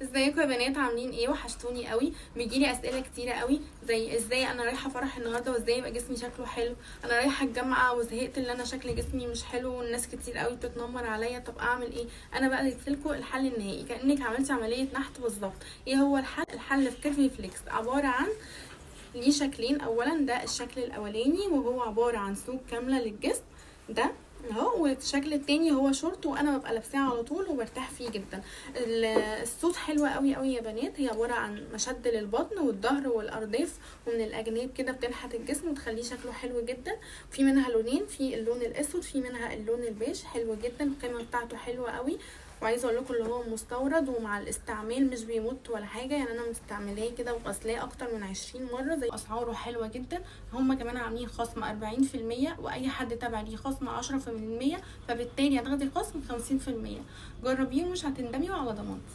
ازيكم يا بنات؟ عاملين ايه؟ وحشتوني قوي. بيجيلي اسئلة كتيرة قوي زي ازاي انا رايحة فرح النهارده وازاي يبقى جسمي شكله حلو، انا رايحة الجامعة وزهقت ان انا شكل جسمي مش حلو والناس كتير قوي بتتنمر عليا، طب اعمل ايه؟ انا بقى جبت لكم الحل النهائي، كانك عملتي عملية نحت بالظبط. ايه هو الحل؟ الحل في Curvy Flex عبارة عن ليه شكلين. اولا ده الشكل الاولاني وهو عبارة عن suit كاملة للجسم ده اهو، والشكل التاني هو شورت وانا ببقى لابساه على طول وبرتاح فيه جدا. ال suit حلوة قوي قوي يا بنات، هي عبارة عن مشد للبطن والظهر والارداف ومن الاجناب كده، بتنحت الجسم وتخليه شكله حلو جدا. في منها لونين، في اللون الاسود في منها اللون البيج، حلو جدا، القيمة بتاعته حلوة قوي. وعايزه اقول لكم اللي هو مستورد ومع الاستعمال مش بيموت ولا حاجة، يعني انا مستعملاه كده وغسلاه اكتر من 20 مرة، زي اسعاره حلوة جدا. هما كمان عاملين خصم 40%، واي حد تابع ليه خصم 10%، فبالتالي هتاخدي خصم 50%. جربيه ومش هتندمي وعلى ضمانتي.